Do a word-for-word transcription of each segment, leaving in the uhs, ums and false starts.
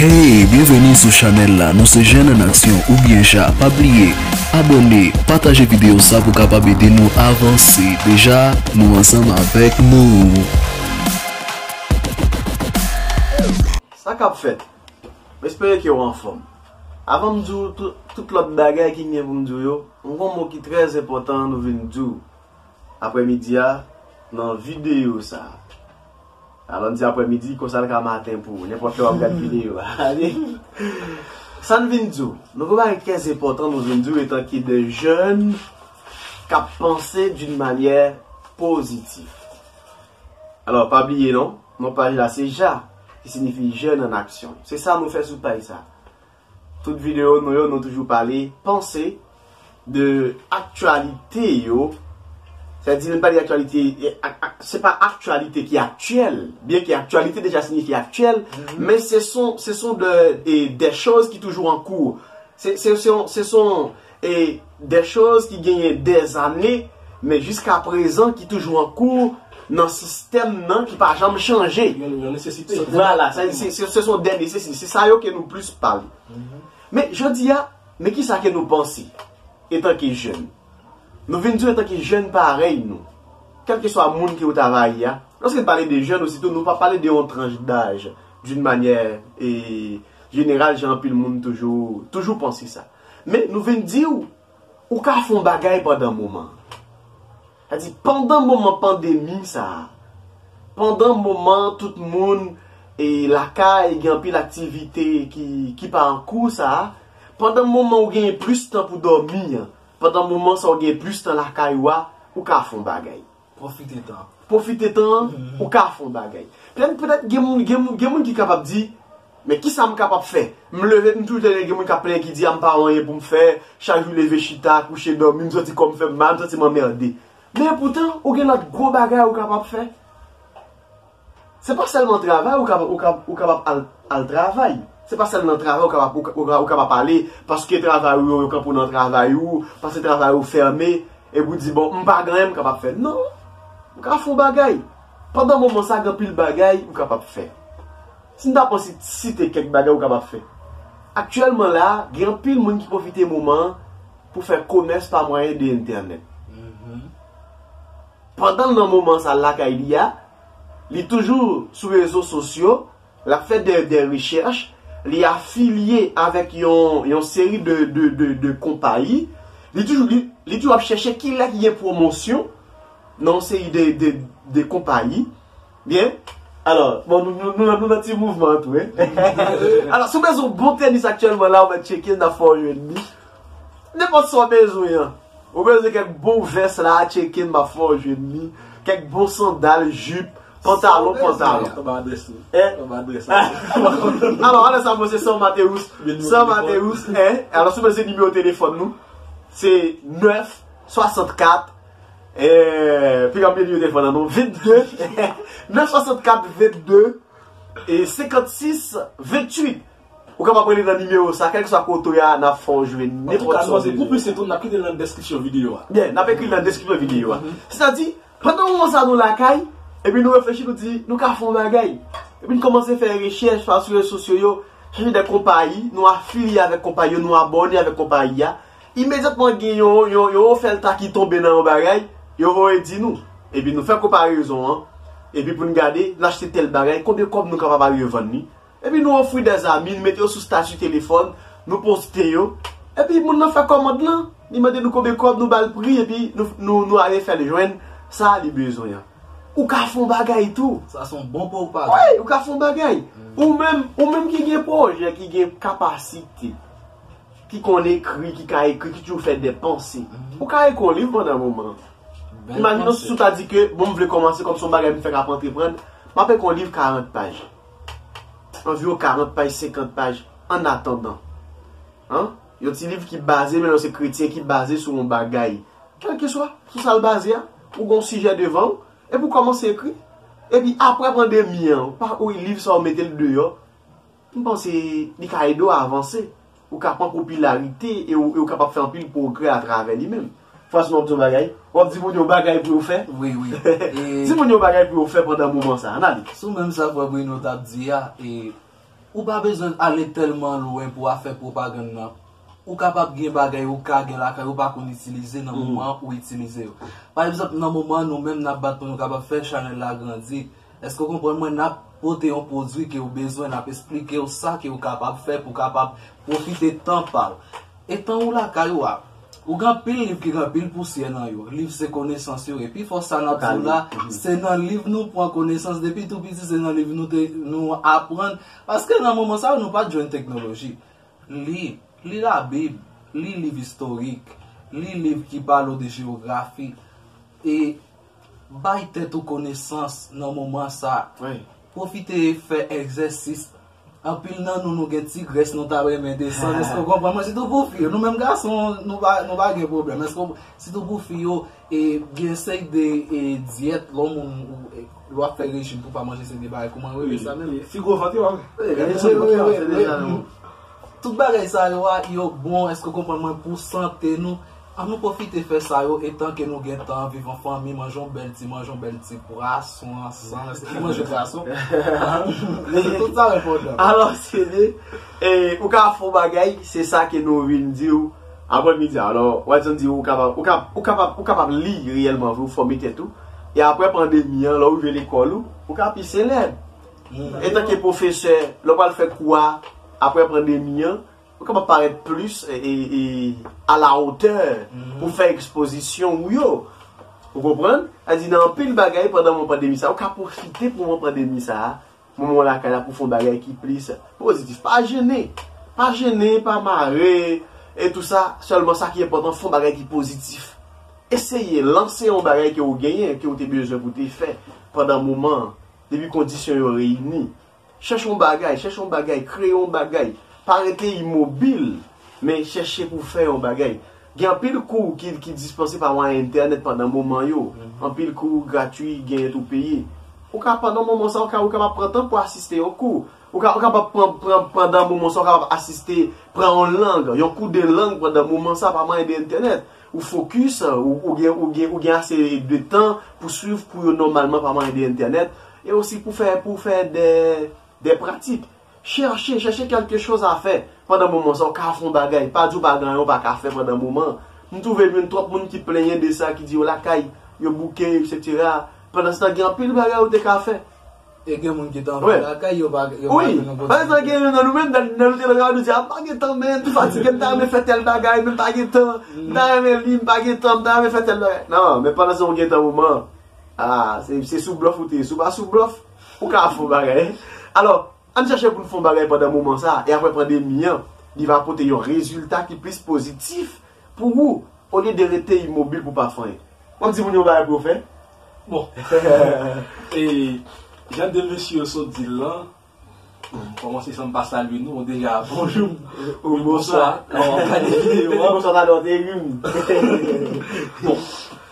Hey, byenveni sou chanèl la, nou se Jèn an Aksyon oubyen Ja. Pa bliye, abòne, pataje videyo sa pou kapab ede nou avanse. Deja, nou ansanm avèk nou. Sa k ap fèt? M espere ke w anfòm. Avan m di w tout, tout lòt bagay ki gen pou m di w yo, m gon mo ki trè enpòtan nou vin di w aprèmidi a nan videyo sa a. Alò, m di aprèmidi, konsa l ka maten pou ou, nenpòt lè w ap gad videyo a. Sa n vin di w, nou gon bagay ki trè enpòtan nou vin di w etanke de jèn k ap panse d'une manière positive. Alò, pa bliye non, non paj la se Ja, ki siyifi Jèn an Aksyon. Se sa nou fè sou paj sa. Tout videyo nou yo, nou toujou pale, panse de aktyalite yo. Sètadi, lè n pale aktyalite, e, ak- ak- se pa aktyalite ki aktyèl, byen ke aktyalite deja siyifi aktyèl, men ce sont, ce sont de, e, des choses qui toujours en cours. Se, se, se, ce sont, e, des choses ki genyen des années, men jiska prezan ki toujou an kou nan sistèm nan ki pa janm chanje. Yon, yon nesesite. Vwala, sa, se, se, ce sont des nécessités. Se sa yo ke nou plis pale. Men jodi a, men kisa ke nou panse etanke jèn? Nou vin di w etanke jèn parèy nou, kèlkeswa moun ke w ta rayi a. Lòske n pale de jèn ositou, nou pa pale de yon tranch daj d'une manière, e, jeneral, jan anpil moun toujou, toujou panse sa. Men nou vin di w, ou ka fè yon bagay pandan moman. Sètadi, pandan moman pandemi sa a, pandan moman tout moun e lakay, gen anpil aktivite ki, ki pa an kou sa a, pandan moman ou genyen plis tan pou dòmi an, pandan moman sa ou genyen plis tan lakay ou a, ou ka fè yon bagay. Pwofite tan. Pwofite tan an, ou ka fè yon bagay. Petèt, petèt gen moun, gen moun, gen moun ki kapab di, men kisa m kapab fè? M leve, m toujou tande gen moun k ap plenyen ki di, a m pa gen anyen pou m fè, chak jou leve chita, kouche dòmi, m santi kò m fè m mal, m santi m anmède. Men poutan, ou gen lòt gwo bagay ou kapab fè. Se pa sèlman travay ou kapab, ou kapab, ou kapab al, al travay. Se pa sèlman travay ou kapab, ou, ou, ou kapab ale, paske travay ou yo, yo kanpe w nan travay ou, paske travay ou fèmen, epi w di, bon, m pa gen anyen m kapab fè. Non, ou ka fè yon bagay. Pandan moman sa, gen anpil bagay ou kapab fè. Si n ta pran si, site kèk bagay ou kapab fè. Aktyèlman la, gen anpil moun ki pwofite moman an pou fè komès pa mwayen de entènèt. Pandan l nan moman sa lakay li a, li toujou sou rezo sosyo, l ap fè de, de rechèch, li afilye avèk yon, yon seri de, de, de, de konpayi, li toujou, li, li toujou ap chèche kilè ki gen pwomosyon nan yon seri de, de, de konpayi. Byen, alò, bon, nou, nou, nou, nou nan ti mouvman an tou, wi. Alò, si w bezwen yon bon tenis aktyèlman la, ou mèt tcheke, n ap fè w jwenn li. Nenpòt sa w bezwen an. Ou bezwen kèk bon vès la, tcheke, n ap fè w jwenn li. Kèk bon sandal, jip, pantalon, pantalon. Anba adrès li. Eh? Anba adrès la. Alò, alò sa, mwen se San Mateus. San Mateus, eh? Alò, si w bezwen nimewo telefòn nou, se nèf swasannkat, eh, piga m nimewo telefòn nan, non, vennde, nèf swasannkat vennde, e senkannsis venntuit. Ou kapab rele nan nimewo sa, kèlkeswa kote w ye a, n ap fè w jwenn nenpòt sa w bezwen. Pou plis enfo, n ap kite l nan deskripsyon videyo a. Byen, n ap ekri l nan deskripsyon videyo a. Sètadi, pandan moman sa nou lakay, epi nou reflechi, nou di, nou ka fè yon bagay. Epi n kòmanse fè rechèch pa sou rezo sosyo yo, chèche de konpayi, nou afilye avèk konpayi yo, nou abòne avèk konpayi a. Imedyatman gen yon, yon, yon ofèta ki tonbe nan yon bagay, yo voye di nou. Epi nou fè konparezon an. Epi pou n gade, n achte tèl bagay, konbyen kòb nou kapab al revann li. Epi nou ofri dèzami, nou mete yo sou stati telefòn, nou poste yo. Epi moun nan fè kòmand lan, li mande nou konbyen kòb, nou ba l pri, epi nou, nou, nou ale fè l jwenn sa li bezwen an. Ou ka fè yon bagay tou. Sa se yon bon pwopagand. Wi, ou ka fè yon bagay. Ou menm, ou menm ki gen pwojè, ki gen kapasite, ki konn ekri, ki ka ekri, ki toujou fè de panse. Ou ka ekri yon liv pandan moman an. Imajine si w ta di ke, bon, m vle kòmanse kòm se yon bagay m fèk ap antreprann, m ap ekri yon liv karant paj. Anviwon karant paj, senkant paj, an atandan. Hein? Yon ti liv ki baze, men se kretyen ki baze sou yon bagay. Kèlkeswa, sou sa l baze a, ou gen yon sijè devan w, epi w kòmanse ekri. Epi apre pandemi an, ou pa, ou liv sa w mete l deyò, m panse li ka ede w avanse. Ou ka pran popilarite e w, e w kapab fè anpil pwogrè atravè li menm. Franchman, w ap di yon bagay, w ap di moun yo bagay pou yo fè. Wi, wi. Di moun yo bagay pou yo fè pandan moman sa. Ann ale. Sou menm sa frè Bruno t ap di a, e Ou pa bezwen ale tèlman lwen pou w ap fè pwopagann nan. Ou kapab gen bagay ou ka gen lakay ou pa konn itilize nan moman ou itilize yo. Pa egzanp, nan moman nou menm n ap bat pou nou kapab fè chanèl la grandi. Èske w konprann mwen? N ap pote yon pwodui ke w bezwen, n ap esplike w sa ke w kapab fè pou w kapab pwofite tan pa w. E tan ou lakay ou a, ou gen anpil liv ki gen anpil pousyè nan yo. Liv se konesans yo ye. Pi fò sa n ap di w la, se nan liv nou pran konesans. Depi tou piti, se nan liv nou te, nou aprann. Paske nan moman sa yo, nou pa t jwenn teknoloji. Li, li Labib, li liv istorik, li liv ki pale w de jewografi. E bay tèt ou konesans nan moman sa. Pwofite fè egzèsis. Anpil nan nou, nou gen ti grès nou ta renmen desann. Èske w konprann mwen? Sitou pou fi yo. Nou menm gason, nou pa, nou pa gen pwoblèm. Èske w, sitou pou fi yo, e, gen seri de, e, dyèt, lè w moun, ou, e, lè w ap fè rejim pou pa manje seri de bagay, kòman yo rele sa menm? Ti gwo vant yo, wi, wi, wi, wi. Tout bagay sa yo a, yo bon, èske w konprann mwen, pou sante nou. An nou pwofite fè sa yo, etan ke nou gen tan, viv an fanmi, manje yon bèl ti, manje yon bèl ti pwason ansanm. Èske nou manje pwason? Tout sa enpòtan. Alò, se de, e, ou ka fè yon bagay, se sa ke nou vin di w aprè midi a. Alò, Watson di ou kapab, ou ka, ou kapab, ou kapab li reyèlman vre, ou fòme tèt ou. E aprè pandemi an, lè w rive lekòl ou, ou ka pi selèb. Etan ke pwofesè, lè w pral fè kou a, aprè pandemi an, ou kapab parèt plis, e, e, e, à la hauteur pou fè ekspozisyon ou yo. Ou konprann? Sa di nan anpil bagay pandan moman pandemi sa, ou ka pwofite pou moman pandemi sa, moman w lakay la pou fè yon bagay ki plis pozitif. Pa jennen. Pa jennen, pa mare, e tou sa, sèlman sa ki enpòtan, fè yon bagay ki pozitif. Eseye lanse yon bagay ke w genyen, ke w te bezwen pou te fè pandan moman an, depi kondisyon yo reyini. Chèche yon bagay, chèche yon bagay, kreye yon bagay. Pa rete imobil, men chèche pou fè yon bagay. Gen anpil kou ki, ki dispanse pa mwayen entènèt pandan moman yo. Anpil kou gratui, genyen tou peye. Ou ka, pandan moman sa, ou ka, ou kapab pran tan pou asiste yon kou. Ou ka, ou kapab pran, pran, pandan moman sa, ou kapab asiste, pran yon lang, yon kou de lang pandan moman sa pa mwayen de entènèt. Ou fokis, ou, ou gen, ou gen, ou gen ase de tan pou swiv kou yo nòmalman pa mwayen de entènèt. E osi pou fè, pou fè de, de pratik. Chèche, chèche quelque chose à faire pandan moman sa, ou ka fè yon bagay. Pa di w pa gen anyen ou pa ka fè pandan moman. M twouve m jwenn twòp moun ki plenyen de sa, ki di yo lakay, yo bouke, et cetera. Pandan se tan, gen anpil bagay ou te ka fè. E gen moun ki t anvi lakay, yo pa, yo pa jwenn yon pòt. Pa egzanp, gen youn nan nou menm, nan, nan nou te nan travay, nou di, a, m pa gen tan, men, m fatige, m ta renmen fè tèl bagay, men m pa gen tan, m ta renmen li, m pa gen tan, m ta renmen fè tèl bagay. Non, men pandan se tan ou gen tan moman, a, se, se sou blòf ou te ye. Si w pa sou blòf, ou ka fè yon bagay. Alò, ann chèche pou n fè yon bagay pandan moman sa, e apre pandemi an, li va pote yon rezilta ki plis pozitif pou ou, olye de rete imobil pou pa fè anyen. W ap di moun yo yon bagay pou yo fè? Bon. E, jan de mesye yo sot di l lan, bon, m kòmanse san m pa salye nou, bon, deja, bonjou, ou bonswa. Bonswa. Bon, w ap gade videyo a. Bonswa, talè w te ri m. Bon,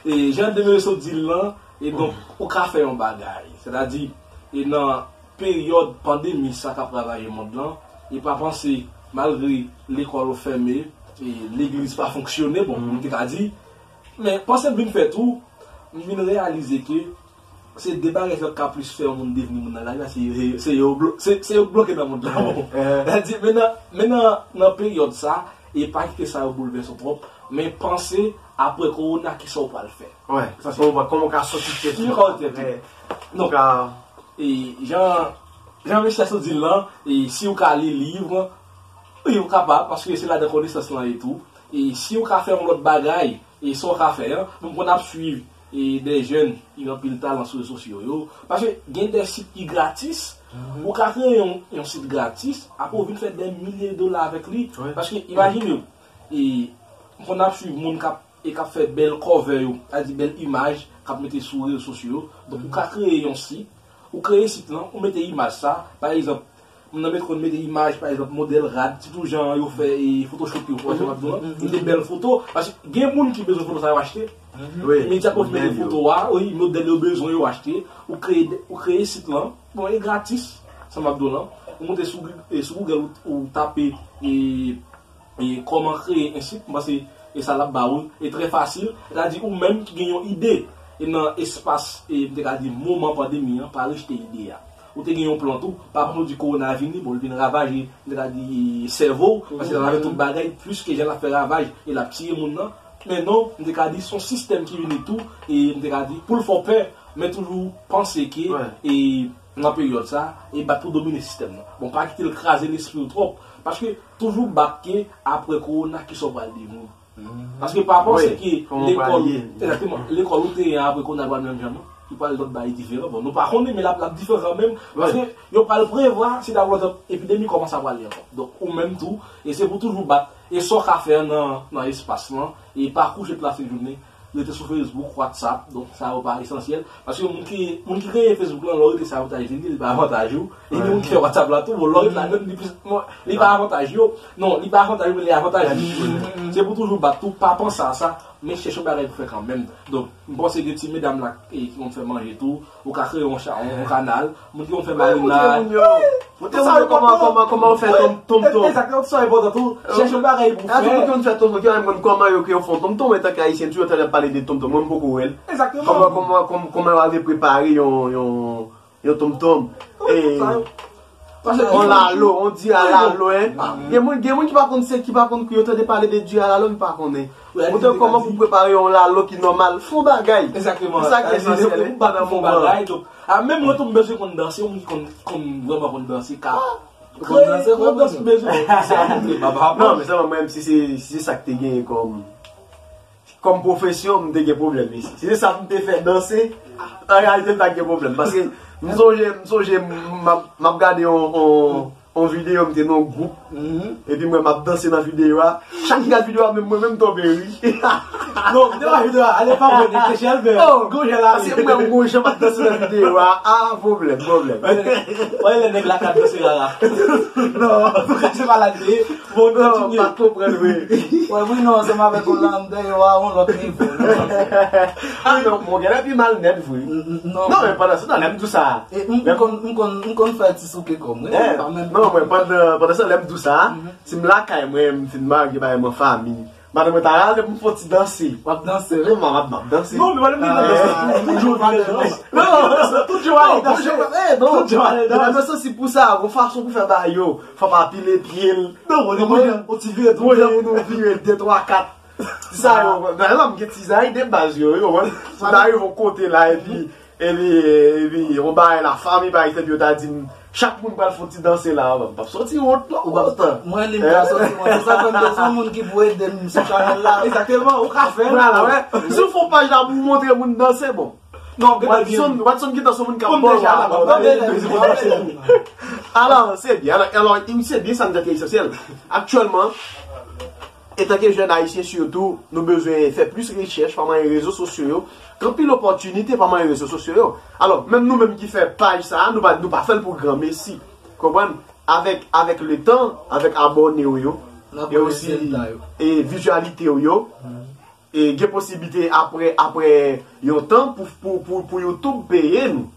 e, jan de mesye yo sot di l lan, e donk, ou ka fè yon bagay. Sètadi, e nan peryòd pandemi sa k ap ravaje mond lan, e pa panse, malgre lekòl yo fèmen, e legliz pa fonksyone, bon, m te ka di, men panse m vin fè tou, m vin reyalize ke se de bagay sa k ka plis fè yon moun devni moun nan lavi a, se yo, se yo blo-, se, se yo k bloke nan mond lan. Bon. Sètadi, men nan, men nan, nan peryòd sa, e pa kite sa yo boulvèse w twòp, men panse, apre kowona, kisa w pral fè? Sa se kòman, kòman w ka soti tèt ou? Donk, e, jan, jan mesye a sot di l lan, e si w ka li liv, wi, ou kapab, paske se ladan konesans lan ye tou. E si w ka fè yon lòt bagay, e sa w ka fè an, bon, m konn ap swiv, e de jèn, ki gen anpil talan sou rezo sosyo yo. Paske gen de sit ki gratis, ou ka kreye yon, yon sit gratis, apre w vin fè de milye dola avèk li. Paske, imajine w, e m konn ap swiv moun k ap e k ap fè bèl cover yo, sa di bèl imaj k ap mete sou rezo sosyo yo. Donk, ou ka kreye yon sit, ou kreye sit lan, ou mete imaj sa, pa egzanp, moun nan met konn mete imaj, pa egzap, modèl rad, sitou jan yo fè, e, Photoshop yo, ou wè sa m ap di w lan, mete bèl foto, paske gen moun ki bezwen foto sa yo achte. Wi. Imedyatman ou fin mete foto a, wi, modèl yo bezwen yo achte, ou kreye, ou kreye sit lan, bon, e gratis, sa m ap di w lan, ou monte sou, e, sou Google, ou, ou tape, e, e kòman kreye en sit, m panse e sa l ap ba ou, e trè fasil, sètadi ou menm ki gen yon ide, e nan espas, e m te ka di moman pandemi an, pa rejte ide a. Ou te gen yon plan tou, pa konn ou di kowona a vini, bon, li vin ravaje, m te ka di, sèvo w, paske l ap ravaje tout bagay, plis ke jan l ap fè ravaj, e l ap tiye moun nan. Men non, m te ka di, se yon sistèm ki vini tou, e m te ka di, pou l fè w pè, men toujou panse ke, e, nan peryòd sa, e bat pou domine sistèm nan. Bon, pa kite l kraze lespri w twòp, paske toujou bat ke apre kowona, kisa w pral devni. Paske pa panse ke lekòl, egzakteman, lekòl ou te ye apre kowona pral menm jan non. Li pral lòt bagay diferan. Bon, nou pa konnen, men l ap, l ap diferan kanmenm. Paske yo pral prevwa, si ta pran epidemi kòman sa pral ye ankò. Donk, ou menm tou, e se pou toujou bat. E sa w ka fè nan, nan espas lan, e pa kouche tout lafin jounen, rete sou Facebook, WhatsApp, donk sa yo pa esansyèl. Paske moun ki, moun ki kreye Facebook lan, lè w rete sou avantaj li, li pa avantaj ou. E gen moun ki fè WhatsApp la tou, bon, lè w ret ladann, li plis, bon, li pa avantaj yo. Non, li pa avantaj yo, men li avantaj li. Se pou toujou bat tou, pa panse a sa, men chèche yon bagay pou fè kanmenm. Donk, m panse ke ti medam la, e, ki konn fè manje tou, ou ka kreye yon cha-, yon, yon kanal, moun ki konn fè marinad. Montre moun yo kòman, kòman, kòman yo fè tom, tom, tom. Egzakteman, sa enpòtan tou. Chèche yon bagay pou fè. Tout moun ki konn fè tom, ki konn kòman yo, yo fè yon tom, tom, etan ke ayisyen, toujou tande pale de tom, tom, mwen m poko wè l. Egzakteman. Kòman, kòman, kòman, kòman yo ale prepare yon, yon, yon tom, tom. E, yon lalo, on di a lalo, en. Gen moun, gen moun ki pa konn se, ki pa konn, ki yo tande pale de di a lalo, ki pa konnen. Montre kòman pou prepare yon lalo ki nòmal. Fè yon bagay. Egzakteman. Se sa ki esansyèl, en, pandan moman an. A, menm mwen tou, m bezwen konn danse, yon moun ki konn, konn vrèman konn danse, ka. Konn danse, konn danse, m bezwen. Se a montre, papa. Non, men sèlman mwen, si se, si se sa k te genyen kòm, kòm pwofesyon, m te gen pwoblèm, mesye. Si se sa m te fè, danse, an reyalite, m ta gen pwoblèm. Paske m sonje, m sonje, m ap, m ap gade yon, yon, yon videyo, m te nan yon gwoup, epi m wè m ap danse nan videyo a. Chak ki gad videyo a, menm mwen menm tonbe ri. Non, m te wè videyo a, ale pa mwen, te jèl, men. Oh, gon jèl ale. Paske m wè m gon jan m ap danse nan videyo a. Ah, pwoblèm, pwoblèm. Wè, lè nèg la ka danse rara. Non, antouka, se pa la l ye. Bon, nou kontinye. Pa konprann, wi. Wè, wi, non, ansanm avèk Hollande, yo a yon lòt nivo, non. Ah, non, mon gars, pi mal nèt, vre. Non. Non, men pandan se tan, lè m di w sa. E, m, m konn, m konn, m konn fè ti souke kò m, wi. Non, mwen, pandan, pandan se tan, lè m di w sa, si m lakay mwen, m fin marye, bay mwen fanmi. Madanm mwen ta rale pou m fè yon ti danse. W ap danse, wi. Kòman m ap, m ap danse? Non, men madanm mwen danse. Tout jou vire danse. Non, tout jou ale danse. Tout jou ale danse. Mwen santi pou sa, gon fason pou fè ba yo. Fò pa pile pye l. Non, mwen, mwen, ou ti vire tou. Mwen, nou vire de, twa, kat. Sa yo, nan la, m gen ti zay de baz yo, yo, mwen. M ta rive yon kote la, epi, epi, epi, yon bagay la, fanmi pa epi yo ta di m, chak moun pral fè yon ti danse la, m p ap soti wont, non. Ou p ap soti. Mwen, li m ta soti, mwen. Se sa fè m bezwen moun ki pou ede m sou chanèl la. Egzakteman, ou ka fè l. Vwala, wè. Si w fè yon paj la pou w montre moun danse, bon. Non, Watson, Watson ki ta sou moun k ap bò la. Alò, se byen. Alò, alò, se byen, sa m di ki esansyèl. Aktyèlman, etanke jèn ayisyen sitou, nou bezwen fè plis rechèch pa mwayen rezo sosyo yo. Gen anpil opòtinite pa mwayen rezo sosyo yo. Alò, menm nou menm ki fè paj sa a, nou pa, nou pa fè l pou granmesi. Konprann? Avèk, avèk letan, avèk abòne w yo, e osi, e vizyalite w yo, e gen posiblite apre, apre yon tan pou, pou, pou, pou YouTube peye nou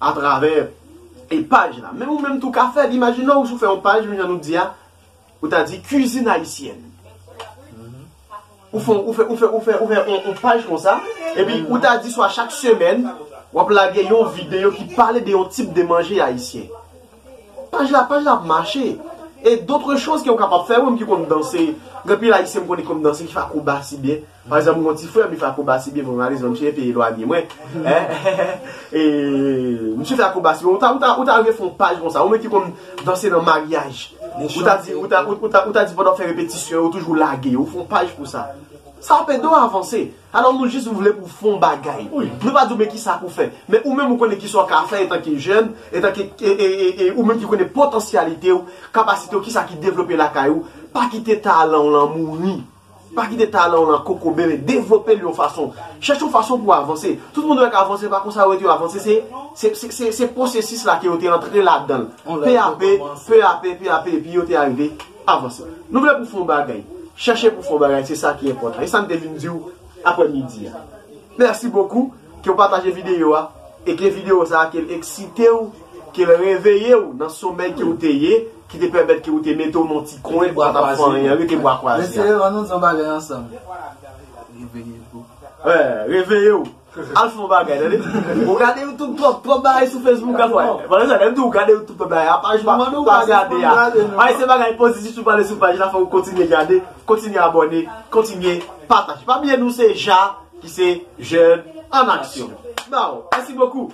atravè e paj la. Men ou menm tou ka fè l. Imajine w si w fè yon paj, menm jan nou di a, ou ta di cuisine haïtienne. Ou fè, ou fè, ou fè, ou fè, ou fè yon, yon paj konsa, epi ou ta di swa chak semèn, w ap lage yon videyo ki pale de yon tip de manje ayisyen. Paj la, paj la ap mache. E d'autres choses ke w kapab fè, ou menm ki konn danse, gen anpil ayisyen m konnen ki konn danse, ki fè akrobasi byen. Pa egzanp, m gon ti frè m, li fè akrobasi byen, bon, malezman, misye enpe elwanye mwen. Hein? E, misye fè akrobasi byen. Ou ta, ou ta, ou ta rive fè yon paj konsa, ou menm ki konn danse nan maryaj. Ou ta di, ou ta, ou, ou ta, ou ta di pandan w fè repetisyon, ou toujou lage, ou fè yon paj pou sa. Sa ap ede w avanse. Alò, nou jis vle pou w fè yon bagay. Nou pa di w men kisa pou w fè. Men ou menm ou konnen kisa w ka fè etanke jèn, etanke, e, e, e, e, ou menm ki konnen potansyalite w, kapasite w, kisa ki devlope lakay ou. Pa kite talan w lan mouri. Pa kite talan w lan kokobe, men devlope l yon fason. Chèche yon fason pou w avanse. Tout moun wè k avanse, pa konsa yo rete yo avanse. Se, se, se, se, se pwosesis la ke yo te antre ladan l. Pe a pe, pe a pe, pe a pe, epi yo te arive avanse. Nou vle pou w fè yon bagay. Chèche pou w fè yon bagay, se sa ki enpòtan. E sa m te vin di w aprè midi a. Mèsi bokou, ke w pataje videyo a, e ke videyo sa a, ke l eksite w, ke l reveye w nan somèy ke w te ye, ki te pèmèt ke w te mete w nan ti kwen, ou pa t ap fè anyen, rete bra kwaze. Mesye, ann nou di yon bagay ansanm. Reveye w. Wè, reveye w. Al fè yon bagay, tande? Ou gade YouTube twòp, twòp bagay sou Facebook, al fè. Vwala sa, lè m di w gade YouTube twòp bagay, a paj pa, pa gade a. Ay, se bagay pozitif sou pale sou paj la, fò w kontinye gade, kontinye abòne, kontinye pataje. Pa bliye nou se Ja, ki se Jèn an Aksyon. Baw, mèsi bokou.